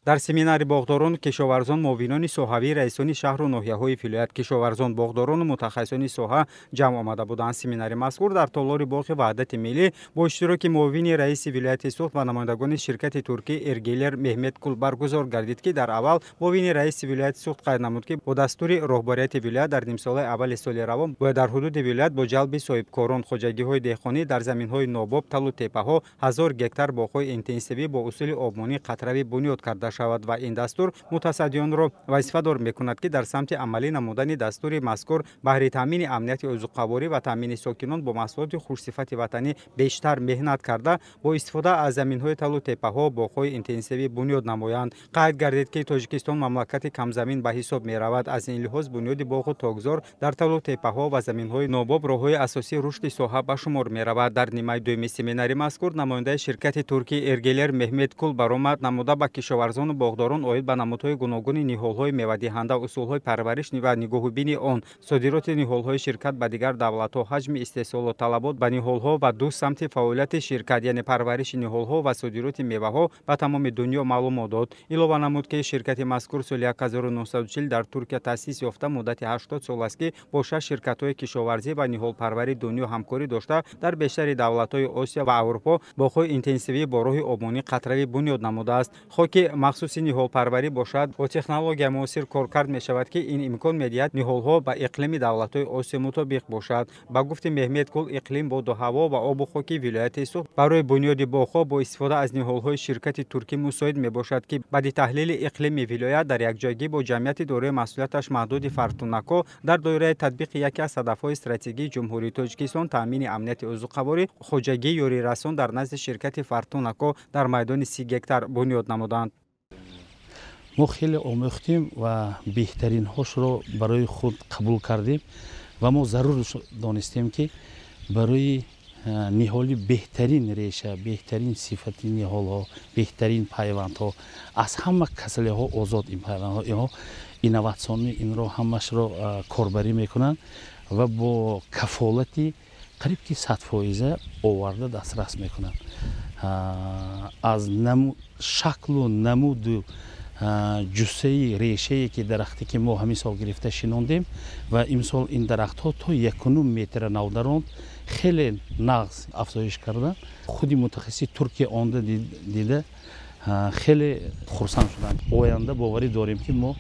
Дар семинари боғдорону кишоварзон муовинони соҳавӣ, раисони шаҳру ноҳияҳои вилоят, кишоварзон, боғдорону мутахассисони соҳа ҷамъ омада буданд. Семинари мазкур дар толори боғи Ваҳдати миллӣ бо иштироки муовини раиси вилояти Суғд ва намояндагони ширкати туркӣ Эргелер Меҳмет Кул баргузор гардид, ки дар аввал муовини раиси вилояти Суғд қайд намуд, ки бо дастури роҳбарияти вилоят дар нимсолаи аввали соли равон бояд дар ҳудуди вилоят бо ҷалби соҳибкорон, хоҷагиҳои деҳқонӣ дар заминҳои нобоб, талу теппаҳо 1000 гектар боғҳои интенсивӣ бо усули обмонии қатравӣ бунёд карда шавад ва ин дастур мутасаддиёнро вазифадор мекунад, ки дар самти амалӣ намудани дастури мазкур баҳри таъмини амнияти озуқаворӣ ва таъмини сокинон бо маҳсулоти хушсифати ватанӣ бештар меҳнат карда, бо истифода аз заминҳои талу теппаҳо боғҳои интенсивӣ бунёд намоянд. Қайд гардид, ки Тоҷикистон мамлакати камзамин ба ҳисоб меравад. Аз ин лиҳоз бунёди боғу токзор дар талу теппаҳо ва заминҳои нобоб роҳҳои асосии рушди соҳа ба шумор меравад. Дар нимаи дуюми семинари мазкур намояндаи ширкати туркӣ Эргелер Меҳмет Кул баромад намуда, ба кишоварзону боғдорон оид ба намудҳои гуногуни ниҳолҳои мевадиҳанда, усулҳои парвариш ва нигоҳубини он, содироти ниҳолҳои ширкат ба дигар давлатҳо, ҳаҷми истеҳсолот, талабот ба ниҳолҳо ва ду самти фаъолияти ширкат, яъне парвариши ниҳолҳо ва содироти меваҳо ба тамоми дунё маълумот дод. Илова намуд, ки ширкати мазкур соли 1940 дар Туркия таъсис ёфта, муддати 80 сол аст, ки бо шаш ширкатҳои кишоварзӣ ва ниҳолпарварии дунё ҳамкорӣ дошта, дар бештари давлатҳои Осиё ва Аврупо боғҳои интенсивӣ бо роҳи обмонии қатравӣ бунёд намудааст. Хоки махсуси ниҳолпарварӣ бошад, бо технология муосир коркард мешавад, ки ин имкон медиҳад ниҳолҳо ба иқлими давлатҳои Осиё мутобиқ бошад. Ба гуфти Меҳмет Кул, иқлим, боду ҳаво ва обу хоки вилояти Суғд барои бунёди боғҳо бо истифода аз ниҳолҳои ширкати туркӣ мусоид мебошад, ки баъди таҳлили иқлими вилоят дар якҷоягӣ бо ҷамъияти дорои масъулияташ маҳдуди Фартунако дар доираи татбиқи яке аз ҳадафҳои стратегии Ҷумҳурии Тоҷикистон, таъмини амнияти озуқаворӣ, хоҷагии ёрирасон дар назди ширкати Фартунако дар майдони 30 гектар бунёд намуданд. Мо хеле омӯхтем ва беҳтаринҳошро барои худ қабул кардем ва мо зарур донистем, ки барои ниҳоли беҳтарин реша, беҳтарин сифати ниҳолҳо, беҳтарин пайвандҳо, аз ҳама касалиҳо озод ин пайвандҳо, инҳо инноватсионӣ, инро ҳамашро корбарӣ мекунанд ва бо кафолати қариб ки 100% оварда дастрас мекунанд. Аз шаклу намуду ҷуссаи решае, ки дарахте ки мо ҳамин сол гирифта шинондем ва имсол ин дарахтҳо то 1,5 метра навдаронд, хеле нағз афзоиш карданд. Худи мутахассиси Туркия онда дида, хеле хурсанд шуданд. Оянда боварӣ дорем, ки мо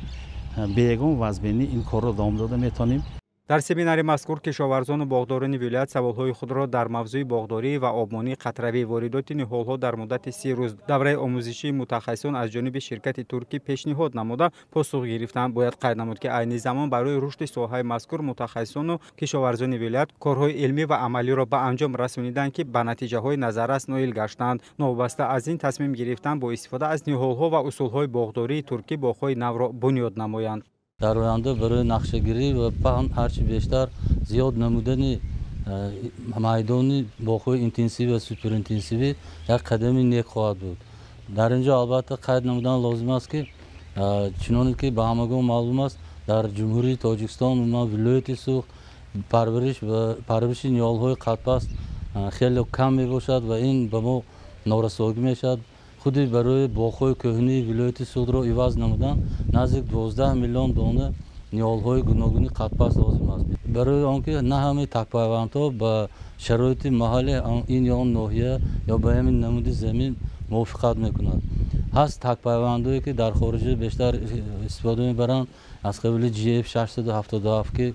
бе ягон вазбинӣ ин корро давом дода метавонем. Дар семинари мазкур кишоварзону боғдорони вилоят саволҳои худро дар мавзӯи боғдорӣ ва обмонии қатравӣ, воридоти ниҳолҳо дар муддати 30 рӯз, давраи омӯзишии мутахассисон аз ҷониби ширкати туркӣ пешниҳод намуда, посух гирифтанд. Бояд қайд намуд, ки айни замон барои рушди соҳаи мазкур мутахассисону кишоварзони вилоят корҳои илмӣ ва амалиро ба анҷом расониданд, ки ба натиҷаҳои назаррас ноил гаштанд. Новобаста аз ин, тасмим гирифтанд бо истифода аз ниҳолҳо ва усулҳои боғдории туркӣ боғҳои навро бунёд намоянд. Дар оянда барои нақшагирӣ ва паҳн, ҳарчи бештар зиёд намудани майдони боғҳои интенсивӣ ва суперинтенсивӣ як қадами нек хоҳад буд. Дар ин ҷо албатта қайд намудан лозим аст, ки чуноне ки ба ҳамагон маълум аст, дар Ҷумҳурии Тоҷикистон, умуман вилояти Суғд, парвариш ва парвариши ниҳолҳои қадпаст хеле кам мебошад ва ин ба мо норасогӣ мешавад. Худи барои боғҳои кӯҳнии вилояти Суғдро иваз намудан наздик 12 миллион дона ниҳолҳои гуногуни қадпаст лозим аст, барои он ки на ҳамаи такпайвандҳо ба шароити маҳалли ин ё он ноҳия ё ба ҳамин намуди замин мувофиқат мекунад. Ҳаст такпайвандҳое, ки дар хориҷа бештар истифода мебаранд, аз қабили GF 677, ки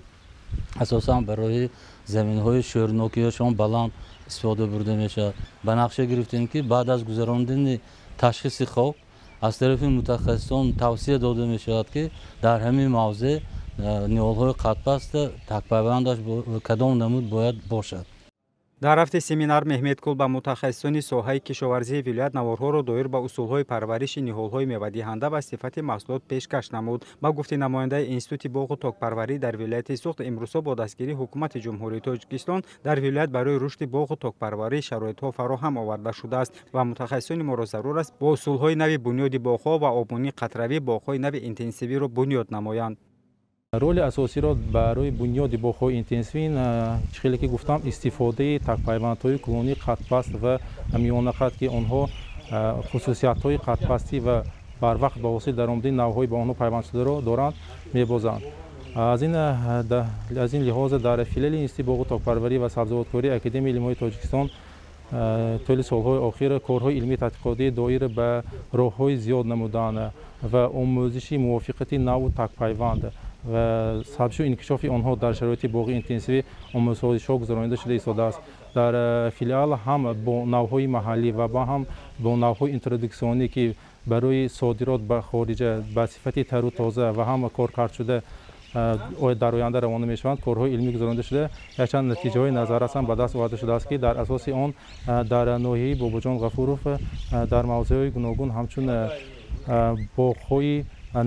асосан барои заминҳои шӯрнокиашон баланд истифода бурда мешавад. Ба нақша гирифтем, ки баъд аз гузарондани ташхиси хок аз тарафи мутахассисон тавсия дода мешавад, ки дар ҳамин мавзеъ ниҳолҳои қадпаста такпайвандаш кадом намуд бояд бошад. Дар рафти семинар Меҳмет Кул ба мутахассисони соҳаи кишоварзии вилоят наворҳоро доир ба усулҳои парвариши ниҳолҳои мевадиҳанда ва сифати маҳсулот пешкаш намуд. Ба гуфти намояндаи Институти боғу токпарварӣ дар вилояти Суғд, имрӯзҳо бо дастгирии Ҳукумати Ҷумҳурии Тоҷикистон дар вилоят барои рушди боғу токпарварӣ шароитҳо фароҳам оварда шудааст ва мутахассисони моро зарур аст бо усулҳои нави бунёди боғҳо ва обмонии қатравӣ боғҳои нави интенсивиро бунёд намоянд. Роли асосиро барои бунёди боғҳои интенсивӣ, чӣ хеле ки гуфтам, истифодаи такпайвандҳои кунунии қадпаст ва миёнақад, ки онҳо хусусиятҳои қадпастӣ ва Барвақт ба ҳосил даромадани навъҳои ба онҳо пайвандшударо доранд, мебозанд. Аз ин лиҳоз дар филиали Институти боғу токпарварӣ ва сабзавоткории Академияи илмҳои Тоҷикистон тӯли солҳои охир корҳои илмии тадқиқотӣ доир ба роҳҳои зиёд намудан ва омӯзиши мувофиқати наву такпайванд ва сабзишу инкишофи онҳо дар шароити боғи интенсивӣ омӯзишҳо гузаронида шуда истодааст. Дар филиал ҳам бо навъҳои маҳаллӣ ва ҳам бо навъҳои интродуксионӣ, ки барои содирот ба хориҷа ба сифати тару тоза ва ҳам коркардшуда дар оянда равона мешаванд, корҳои илмӣ гузаронида шуда, якчанд натиҷаҳои назаррас ҳам ба даст оварда шудааст, ки дар асоси он дар ноҳияи Бобоҷон Ғафуров дар мавзеъҳои гуногун ҳамчун боғҳои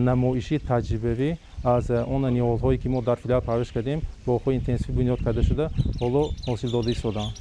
намоишӣ таҷрибавӣ аз он ниҳолҳое, ки мо дар филиал парвариш кардем, боғҳои интенсивӣ бунёд карда шуда, ҳоло ҳосил дода истодаанд.